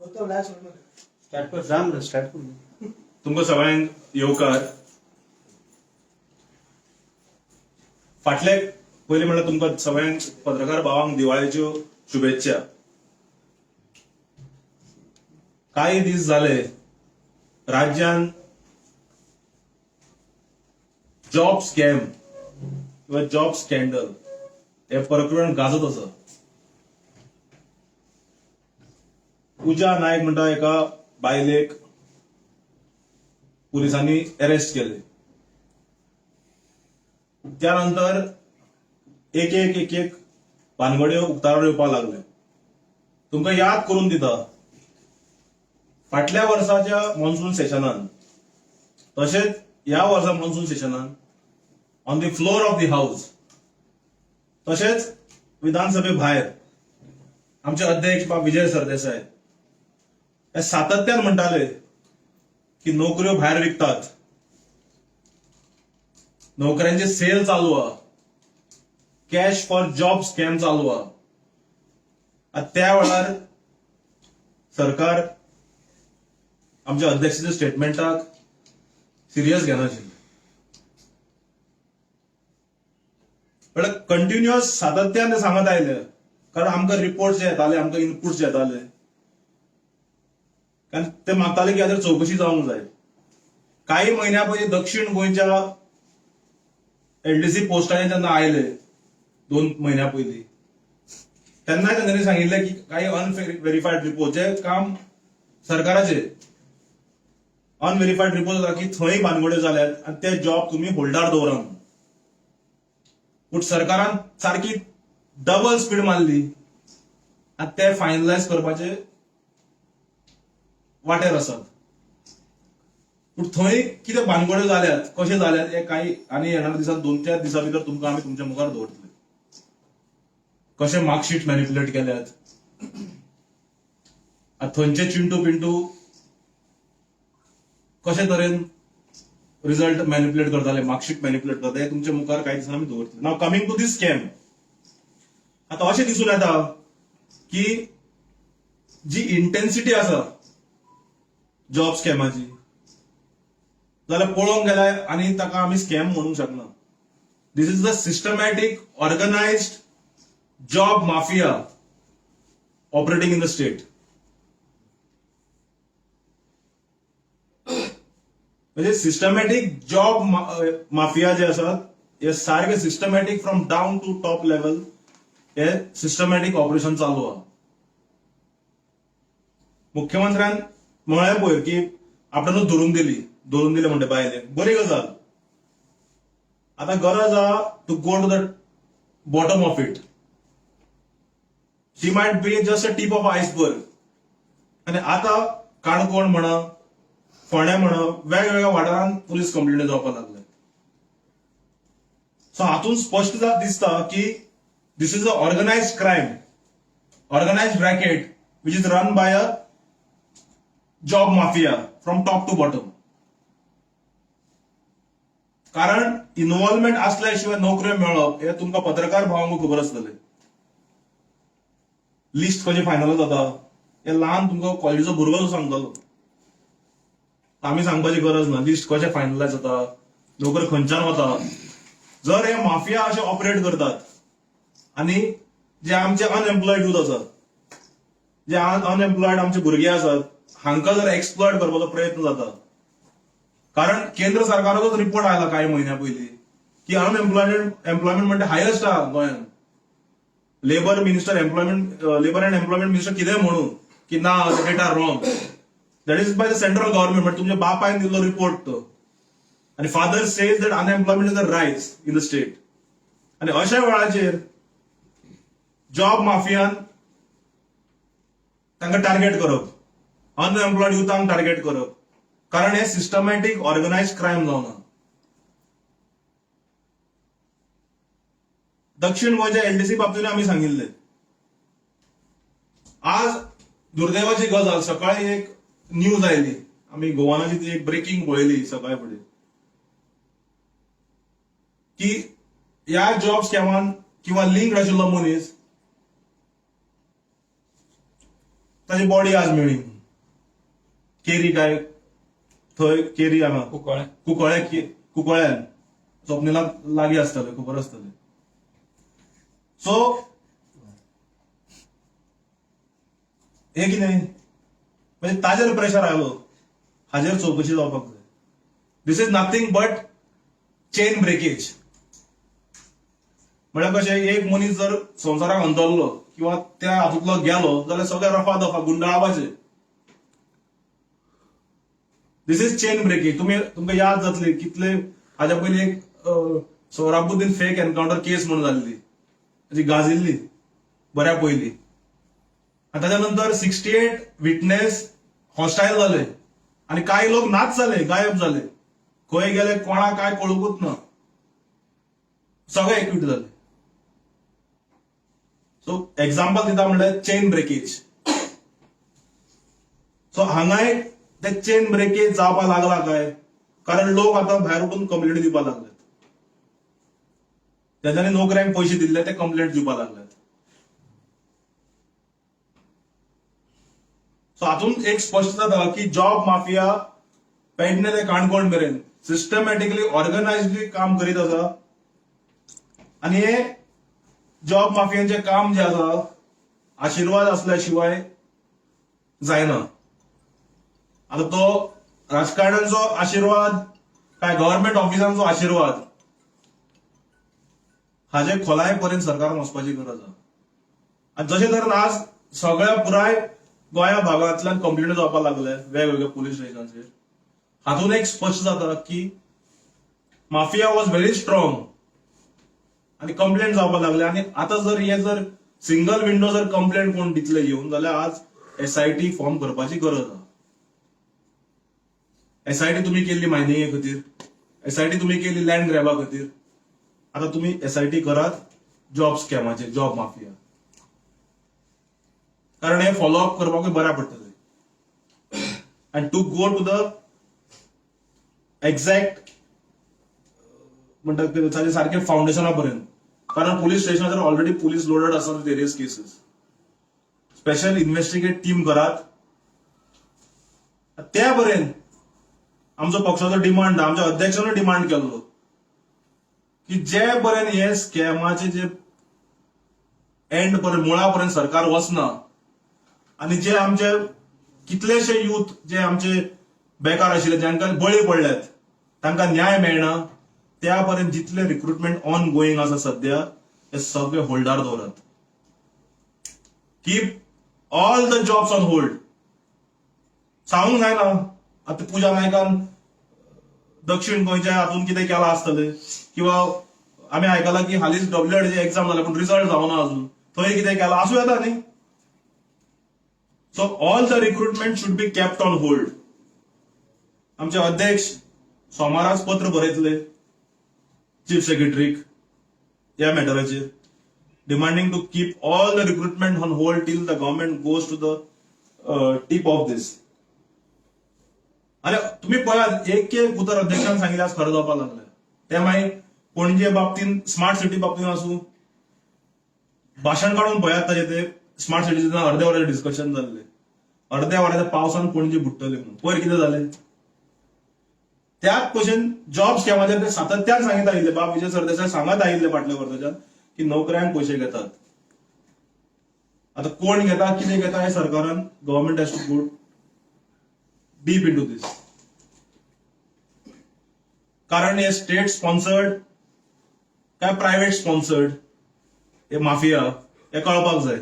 Start कर, जाम रे, start कर. तुमकां सगळ्यांक येवकार. फाटले पयलीं म्हणल्यार तुमकां सगळ्यांक पत्रकार भावांक दिवाळेच्यो शुभेच्छा. कांय दीस जाले राज्यान जॉब स्कॅम किंवा जॉब स्कॅन्डल हे प्रकरण गाजत आसा. पूजा नायक म्हणटा एका बायलेक पुलिसांनी अरेस्ट केले. त्यानंतर एक एक एक एक भानगड्यो उक्ताडार येवपाक लागल्यो. तुमकां याद करून दिता, फाटल्या वर्साच्या मॉन्सून सेशनान तशेंच ह्या वर्सा monsoon सेशनान on the floor of the house तशेंच विधानसभे भायर आमचे अध्यक्ष बाब विजय सरदेसाय हे सातत्यान म्हणटाले की नोकऱ्यो भायर विकतात, नोकऱ्यांचे सेल चालू आहा, कॅश फॉर जॉब स्कॅम चालू आहा. आतां त्या वेळार सरकार आमच्या अध्यक्षाच्या स्टेटमेंटाक सिरियस घेनाशिल्लें. म्हळ्यार कंटिन्युअस सातत्यान ते सांगत आयले, कारण आमकां रिपोर्ट्स जे येताले, आमकां इनपुट्स येताले, कारण ते मागताले की हाजेर चवकशी जावंक जाय. काही म्हयन्या पयलीं दक्षिण गोंयच्या एलडीसी पोस्टांनी जेन्ना आयले 2 म्हयन्या पयलीं, तेन्नाय तेंच्यांनी सांगिल्लें की काही अनव्हेरीफायड रिपोर्ट, जे काम सरकाराचे अनव्हेरीफायड रिपोर्ट जाता की थंय भानगड्यो जाल्यात आनी ते जॉब तुमी होल्डार दवरा म्हणून. पूण सरकारान सारकी डबल स्पीड मारली आनी ते फायनलायज करपाचे वाटेर आसात. पूण थंय कितें भानगड्यो जाल्यात, कशें जाल्यात हे कांय आनी येणाऱ्या दिसांत 2-4 दिसां भितर तुमकां आमी तुमच्या मुखार दवरतले. कशें मार्कशीट मॅनिपुलेट केल्यात, आनी थंयचे चिंटू पिंटू कशे तरेन रिजल्ट मॅनिपुलेट करताले, मार्कशीट मॅनिपुलेट करताले, हे तुमच्या मुखार कांय दिसांनी आमी दवरतले. Now coming to this scam, आतां अशें दिसून येता की जी इंटेन्सिटी आसा जॉब स्कॅमाची, जाल्यार पळोवंक गेल्यार आनी ताका आमी स्कॅम म्हणूंक शकना. This is the systematic organised job mafia operating in the state. म्हणजे सिस्टमॅटीक जॉब माफिया जे आसात हे सारके systematic from down to top level हे सिस्टमॅटीक ऑपरेशन चालू आहा. मुख्यमंत्र्यान म्हळें पयर की आपणानूच धरून दिली, धरून दिले म्हणटा बायलेक, बरी गजाल. आतां गरज आहा to go to the bottom of it. She might be just a tip of iceberg. आनी आतां काणकोण म्हणा, फोंडें म्हणा, वेगवेगळ्या वाठारांत पुलीस कंप्लेनी जावपाक लागले. सो हातूंत स्पश्ट दिसता की this is a organised crime, organised racket which is run by a job mafia from top to bottom. कारण इन्वॉल्वमेंट असल्या शिवाय नोकऱ्यो मेळप हे तुमकां पत्रकार भावांक खबर आसतलें. लिस्ट कशें फायनल जाता हे ल्हान तुमकां कॉलेजीचो भुरगो सांगतलो, आमी सांगपाची गरज ना. लिस्ट कशें फायनलायज जाता, नोकरी खंयच्यान वता. जर हे माफिया अशे ऑपरेट करतात आनी जे आमचे अनएम्प्लॉयड यूथ आसात, जे अनएम्प्लॉयड आमचे भुरगे आसात, हांकां जर एक्सप्लॉयट करपाचो प्रयत्न जाता. कारण केंद्र सरकाराचोच रिपोर्ट आयला कांय म्हयन्या पयलीं की अनएम्प्लॉयमेंट एम्प्लॉयमेंट म्हणटा हायस्ट आहा गोंयांत. Labour minister, employment, labour and employment minister कितें म्हणू की ना, data wrong, that is by the central government. म्हणजे तुमच्या बापायन दिल्लो रिपोर्ट तो, आनी father says that unemployment is a rise in the state. आनी अशा वेळाचेर जॉब माफियान तांकां टार्गेट करप, अनएम्प्लॉयड युथांक टार्गेट करप, कारण हे सिस्टमॅटीक ऑर्गनायज क्रायम जावना. दक्षिण गोंयच्या एलडीसी बाबतींत आमी सांगिल्ले. आज दुर्दैवाची गजाल, सकाळी एक न्यूज आयली, आमी गोवानाची ती एक ब्रेकिंग पळयली सकाळी फुडें की ह्या जॉब स्कॅमान किंवा लिंक आशिल्लो मनीस ताची बॉडी आज मेळ्ळी. केरी काय थंय, केरी हांगा. कुंकळ्ळे. कुंकळे, कुंकळ्यान, स्वप्नीलाक लागीं आसतलें, खबर आसतलें. सो हे कितें म्हणजे ताजेर प्रेशर आयलो, हाजेर चवकशी जावपाक जाय. This is nothing but chain breakage. म्हळ्यार कशें, एक मनीस जर संवसाराक अंदरलो किंवा त्या हातूंतलो गेलो जाल्यार सगळे रफा दफा गुंडाळपाचे. This is chain breakage. तुमी तुमकां याद जातली कितले हाज्या पयलीं एक सोहराबुद्दीन फेक एनकाउंटर केस म्हणून जाल्ली, जी गाजिल्ली बऱ्या पयलीं. आनी ताच्या नंतर 68 विटनेस हॉस्टायल जाले आनी कांय लोक नाच जाले, गायब जाले, खंय गेले कोणा काय कळुकूच ना, सगळे एक्विट जाले. सो एक्झाम्पल दिता म्हणल्यार चेन ब्रेकेज. सो हांगाय ते चेन ब्रेकेज जावपाक लागला काय, कारण लोक आतां भायर उठून कंप्लेंट दिवपाक लागल्यात. तेज्यांनी नोकऱ्यांक पयशे दिल्ले ते कंप्लेंट दिवपाक लागल्यात. सो हातूंत एक स्पश्ट जाता की जॉब माफिया पेडणे ते काणकोण मेरेन सिस्टमॅटिकली, ऑर्गनायजली काम करीत आसा आनी हे जॉब माफियांचे काम जे आसा आशिर्वाद असल्या शिवाय जायना. आता तो राजकारण्यांचो आशिर्वाद काय गव्हर्नमेंट ऑफिसांचो आशिर्वाद, हाजे खोलाये पर्यंत सरकारान वचपाची गरज आसा. आनी जशे तरेन आज सगळ्या पुराय गोंया भागांतल्यान कंप्लेंट जावपाक लागले वेगवेगळ्या पुलीस स्टेशनांचेर, हातून एक स्पश्ट जाता की माफिया वॉज व्हेरी स्ट्रॉंग आनी कंप्लेंट जावपाक लागले. आनी आतां जर हे जर सिंगल विंडो जर कंप्लेंट कोण दितले येवन जाल्यार आज एसआयटी फॉर्म करपाची गरज आसा. एसआयटी तुमी केल्ली मायनिंगे खातीर, एसआयटी तुमी केली लँड ग्रॅबा खातीर, आतां तुमी एसआयटी करात जॉब स्कॅमाचेर, जॉब माफिया, कारण हे फॉलो अप करपाकूय बऱ्याक पडटलें आनी to go to the exact म्हणटा ताचे सारखे फावंडेशना पर्यंत, कारण पुलीस स्टेशनाचेर ऑलरेडी पुलीस लोडेड आसा various cases. Special investigate team करात. त्या पर्यंत आमचो पक्षाचो डिमांड, आमच्या अध्यक्षानूय डिमांड केल्लो की जे पर्यंत हे स्कॅमाचे जे एंड पर्यंत, मुळा पर्यंत सरकार वचना आनी जे आमचे कितलेशे युथ जे आमचे बेकार आशिल्ले, जांकां बळी पडल्यात, तांकां न्याय मेळना, त्या पर्यंत जितले रिक्रुटमेंट ऑन गोईंग आसा सध्या ते सगळे होल्डार दवरात. Keep all the jobs on hold. सांगूंक जायना आतां पुजा नायकान दक्षिण गोंयच्या हातून कितें केलां आसतलें, किंवा आमी आयकलां की हालींच डब्ल्यू एक्झाम जाल्या पूण रिजल्ट जावना अजून, थंय कितें केलां आसूं येता न्ही. So all the recruitment should be kept on hold. आमचे अध्यक्ष सोमाराच पत्र बरयतले चीफ सेक्रेटरीक ह्या मॅटराचेर, demanding to keep all the recruitment on hold till the government goes to the tip of this. अरे तुम्ही पळयात, एक एक उतर अध्यक्षान सांगितलें आज खरें जावपाक लागलें. ते मागीर पणजे बाबतींत, स्मार्ट सिटी बाबतींत आसूं, भाशण काडून पळयात ताजे, ते स्मार्ट सिटीचे अर्द्या वराचें डिस्कशन जाल्लें, अर्द्या वराच्या पावसान पणजे बुडटले म्हणून. पयर कितें जालें? त्याच भशेन जॉब स्कॅमाचेर ते सातत्यान सांगीत आयिल्ले, बाब विजय सरदेसाय सांगत आयिल्ले फाटल्या वर्साच्यान की नोकऱ्यांक पयशे घेतात. आता कोण घेता, कितें घेता, हे सरकारान, government has to go deep into this, कारण हे स्टेट स्पॉन्सर्ड काय प्रायव्हेट स्पॉन्सर्ड हे माफिया हे कळपाक जाय.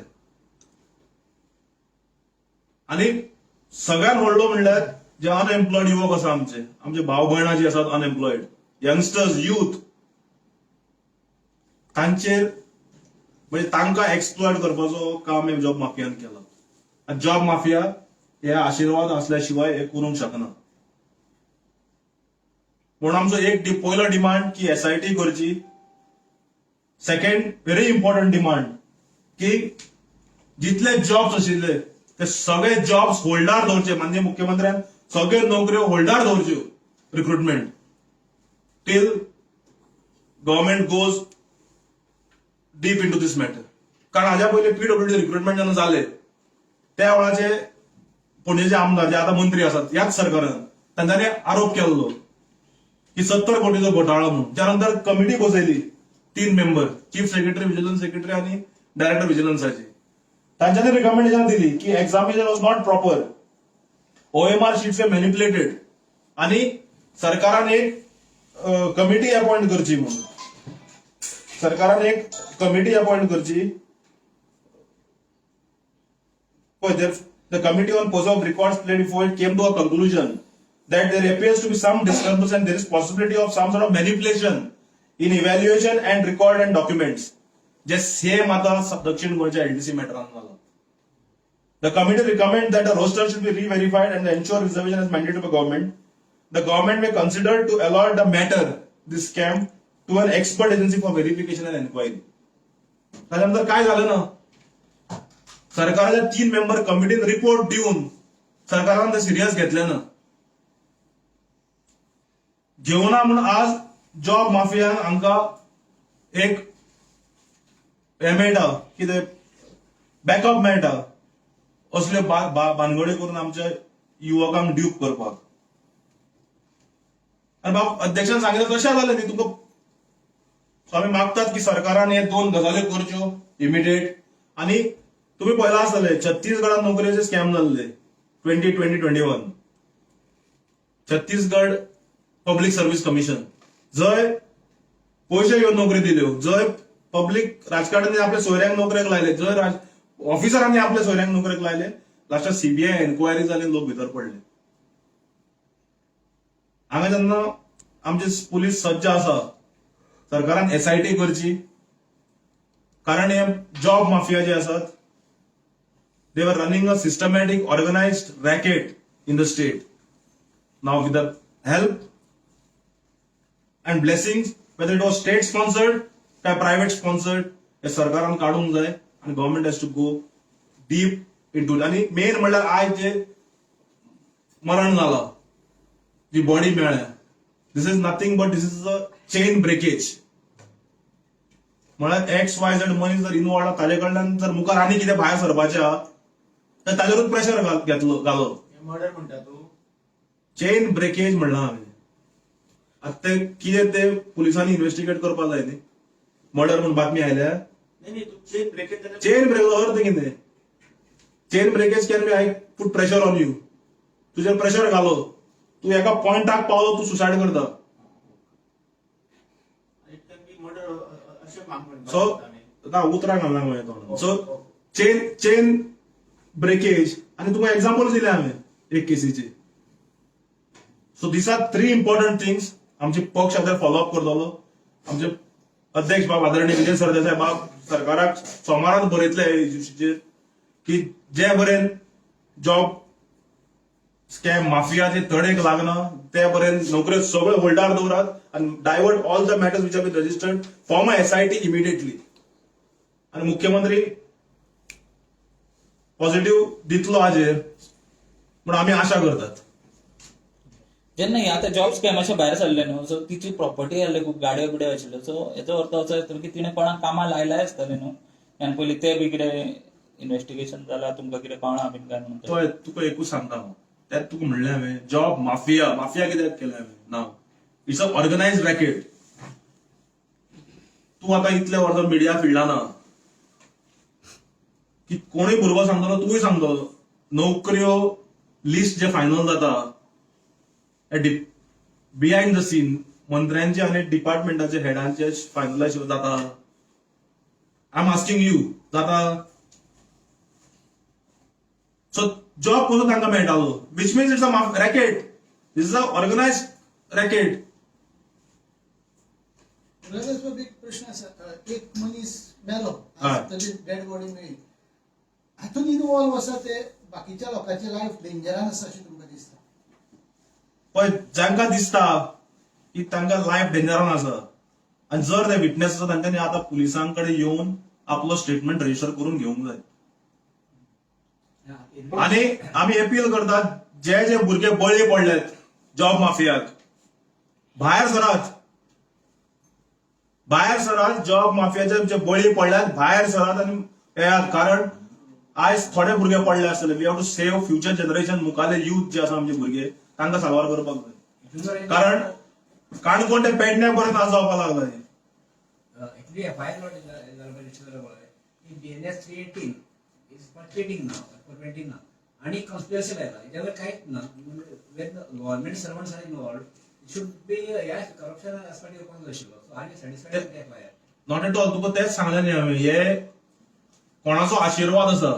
आनी सगळ्यात व्हडलो म्हणल्यार जे अनएम्प्लॉयड युवक आसा, आमचे आमचे भाव भयणां जी आसात अनएम्प्लॉयड यंगस्टर्स, युथ, तांचेर म्हणजे तांकां एक्सप्लॉयट करपाचो काम हे जॉब माफियान केला. आनी जॉब माफिया हे आशिर्वाद असल्या शिवाय हे करूंक शकना. म्हणून आमचो एक पयलो डिमांड की एसआयटी करची. सेकंड व्हेरी इम्पॉर्टंट डिमांड की जितले जॉब्स आशिल्ले ते सगळे जॉब्स होल्डार दवरचे. म्हणजे मुख्यमंत्र्यान सगळे नोकऱ्यो होल्डार दवरच्यो, recruitment, till government goes deep into this matter. कारण हाज्या पयलीं पीडब्ल्यूडी रिक्रुटमेंट जेन्ना जाले त्या वेळाचे पणजेचे आमदार जे आतां मंत्री आसात ह्याच सरकारान, तांच्यांनी आरोप केल्लो की 70 कोटीचो घोटाळो म्हणून. त्या नंतर कमिटी बसयली, तीन member, chief secretary, vigilance secretary आणि डायरेक्टर विजिलन्साची. तांच्यांनी रिकमेंडेशन दिली की examination was not proper, OMR sheets were manipulated आणि सरकारान एक कमिटी अपॉइंट करची म्हणून. सरकारान एक कमिटी अपॉइंट करची. पळय, the committee on post of records played before it came to a conclusion that there appears to be some disturbance and there is possibility of some sort of manipulation in evaluation and record and documents. J same आता दक्षिण गोंयच्या LTC मॅटरान जाला. The committee recommend that the roster should be re-verified and ensure reservation is mandated by government. The government may consider to allot the matter, this scam, to an expert agency for verification and inquiry. त्याच्यानंतर काय झालं ना, सरकाराच्या तीन member कमिटीन report दिवन सरकारान ते serious घेतले ना, घेवना म्हणून आज जॉब माफिया हांकां एक हे मेळटा, कितें, बॅकअप मेळटा असल्यो भानगडी करून आमच्या युवकांक ड्यूप करपाक. आनी बाब अध्यक्षान सांगितलं तशें जालें न्ही तुमकां. सो आमी मागतात की सरकारान हे दोन गजाली करच्यो इमिडिएट. आनी तुमी पळयलां आसतलें, छत्तीसगडात नोकरेचे स्कॅम जाल्ले 2020-21, छत्तीसगड पब्लीक सर्व्हिस कमिशन, जंय पयशे घेवन नोकरी दिल्यो, जंय पब्लीक राजकारण्यांनी आपल्या सोयऱ्यांक नोकरेक लायले, जंय ऑफिसरांनी आपल्या सोयऱ्यांक नोकरेक लायले, लास्टाक सीबीआय एन्क्वायरी जाली, लोक भितर पडले. हांगा जेन्ना आमचे पुलीस सज्ज आसा, सरकारान एसआयटी करची, कारण हे जॉब माफिया जे आसात, they were running a systematic organized racket in the state. Now, with the help and blessings, whether it was state sponsored काय प्रायव्हेट स्पॉन्सर्ड, हे सरकारान काडूंक जाय आनी government has to go deep into. आनी main म्हणल्यार आयज जे मरण जाला, जी बॉडी मेळ्ळ्या, this is nothing but this is a chain breakage. म्हळ्यार एक्स वाय झेड मनीस जर इनवॉल्व, ताजे कडल्यान जर मुखार आनी कितें भायर सरपाचें आहा तर ताजेरूच प्रेशर घेतलो घालो. मर्डर म्हणटा तूं? चेन ब्रेकेज म्हणलां हांवें. आतां ते कितें ते पुलिसांनी इन्व्हेस्टिगेट करपाक जाय न्ही. मर्डर म्हूण बातमी आयल्या? नाही नाही, तू चेन ब्रेकेज जाल्यार चेन ब्रेक अर्थ कितें? Chain breakage can be I put pressure on you, तुजेर प्रेशर घालो, तूं एका पॉयंटाक पावलो, तूं सुसायड करता. It can be murder अशें म्हणपाक सो शकता आमी. ना, उतरां घालना मगे तोंडात. सो चेन ब्रेकेज आनी तुका एग्जाम्पल दिले हांवें एक केसीचे. So these are three important things. आमचे पक्ष आतां फॉलोअप करतलो. आमचे अध्यक्ष बाब आदरणीय विजय सरदेसाय बाब सरकाराक सोमारात बरयतले हे इश्यूचेर की जे बरेन जॉब स्कॅम माफिया जे तडेक लागना ते पर्यंत नोकऱ्यो सगळ्यो होल्डार दवरात आनी divert all the matters which are been registered, form a SIT immediately. आनी मुख्यमंत्री पॉझिटिव्ह दितलो हाजेर म्हूण आमी आशा करतात. जेन्ना हे आतां जॉब स्कॅमाच्या भायर सरले न्हू, सो तिची प्रॉपर्टी आहले, खूब गाडयो बिड्यो आशिल्ल्यो. सो हेचो अर्थ असो येतलो की तिणें कोणाक कामां लायलाय आसतलें न्हू ह्यान पयलीं. ते बी कितें इन्व्हेस्टिगेशन जालां, तुमकां कितें कळ्ळां बीन काय म्हणून? पळय, तुका एकूच सांगता हांव, त्यात तुका म्हणलें हांवें जॉब माफिया. माफिया कित्याक केलें हांवें नांव? It's a organized racket. तूं आतां इतले वर्सां मिडिया फिल्डान आहा की कोणूय भुरगो सांगतलो, तूंय सांगतलो, नोकऱ्यो लिस्ट जे फायनल जाता, बिहायंड the scene मंत्र्यांचे आनी डिपार्टमेंटाचे हेडांचे फायनलायज जाता? I am asking you, जाता? सो जॉब कसो तांकां मेळटालो? Which means it's a racket, this is a organized racket. बाब, एक प्रश्न आसा. एक मनीस मेलो, हय. ताची डेड बॉडी मेळ्ळी. हातून इनवॉल्व आसा ते बाकीच्या लोकांची लायफ डेंजरान आसा अशें तुमकां दिसता? पळय, जांकां दिसता की तांकां लायफ डेंजरान आसा आनी जर ते विटनेस आसा, तांच्यांनी आतां पुलिसां कडेन येवन आपलो स्टेटमेंट रजिस्टर करून घेवंक जाय. आनी आमी अपील करतात, जे जे भुरगे बळी पडल्यात जॉब माफियाक, भायर सरात, भायर सरात. जॉब माफियाचे जे बळी पडल्यात, भायर सरात आनी येयात, कारण आयज थोडे भुरगे पडले आसतले. We have to save future generation. मुखाले युथ जे आसा, आमचे भुरगे, तांकां साल्वार करपाक जाय, कारण काणकोण ते पेडण्या पर्यंत आज जावपाक लागला हे. एक्चुअली एफआयआर रजिस्टर जालो पळय की BNS 318 is for cheating ना, फॉर प्रिंटींग ना आणि कॉन्स्पिरसी लायला. हेच्यावर काहीच ना. When government servants are involved, should be ह्या करप्शन आसपाक येवपाक जाय आशिल्लो. So are you satisfied with FIR? Not at all. तुका तेच सांगलें न्ही हांवें, हे कोणाचो आशिर्वाद आसा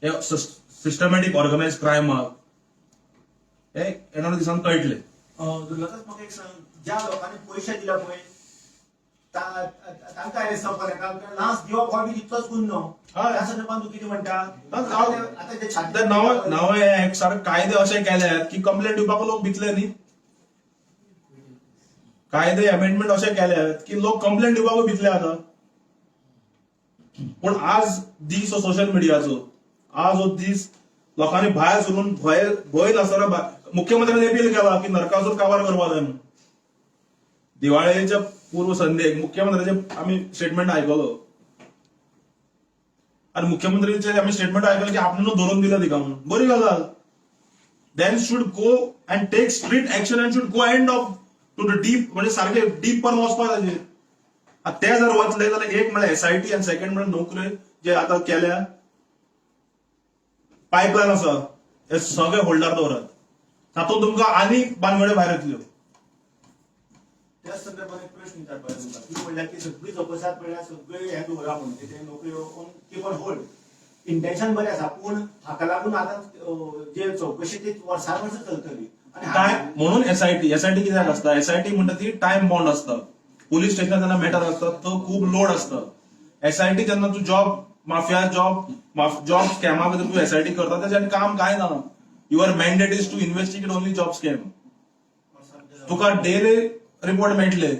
हे सिस्टमॅटीक ऑर्गनायज क्रायमाक, हे येणाऱ्या दिसान कळटलें. दुर्गादास, म्हाका एक सांग, ज्या लोकांनी पयशे दिला पळय तांकां अरेस्ट जावपाक जाय. कारण लांच दिवप हो बी तितलोच गुन्हो. हय. त्या संदर्भात तूं कितें म्हणटा? आतां जे आतां नवे नवे एक्ट, कायदे अशे केल्यात की कंप्लेंट दिवपाक लोक भितले न्ही. कायदे अमेंडमेंट अशे केल्यात की लोक कंप्लेंट दिवपाक भितले आतां. पूण आज दीस हो सोशल मिडियाचो. आज हो दीस लोकांनी भायर सरून भंय भंय नासतना मुख्यमंत्र्यांनी अपील केला की नरकासूर काबार करपा जाय म्हणून. दिवाळेच्या पूर्व संध्येक मुख्यमंत्र्याचे आमी स्टेटमेंट आयकलो आणि मुख्यमंत्र्यांचे आमी स्टेटमेंट आयकलं की आपण धरून दिलं तिका म्हणून. बरी गजाल. Then should go and take strict action and should go end of to the deep, म्हणजे सारखे डीप पर्यंत वचपाक जाय. आतां ते जर वतले जाल्यार एक म्हळ्यार एसआयटी आनी सेकंड म्हळ्यार नोकऱ्यो जे आतां केल्या, पायपलायन आसा, हे सगळे होल्डार दवरात. तातूंत तुमकां आनी बानगड्यो भायर येतल्यो. त्याच संदर्भात एक प्रश्न विचारपाक जाय तुमकां. ती म्हणल्यार की सगळी चौकशात म्हणल्यार सगळे हे दवरा म्हणून ते नोकऱ्यो keep on hold. Intention बरें आसा, पूण हाका लागून आतां जे चौकशी ती वर्सान वर्सां चलतली आनी टायम म्हणून एसआयटी. एसआयटी कित्याक आसता? एसआयटी म्हणटा ती टायम बाउंड आसता. पोलीस स्टेशनार जेन्ना मॅटर आसता तो खूब लोड आसता. एसआयटी जेन्ना तूं जॉब माफिया, जॉब स्कॅमा भितर तूं एसआयटी करता, तेजें काम कांय ना. Your mandate is to investigate only job scam. तुका डेली रिपोर्ट मेळटले,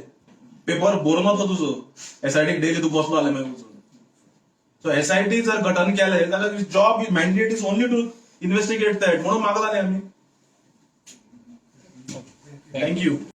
पेपर बरोवन वतलो तुजो. एसआयटीक डेली तूं बसलो जाल्यार मागीर वचून. सो एसआयटी जर गठन केलें जाल्यार job mandate is only to investigate that म्हणून मागला न्ही आमी. Thank you.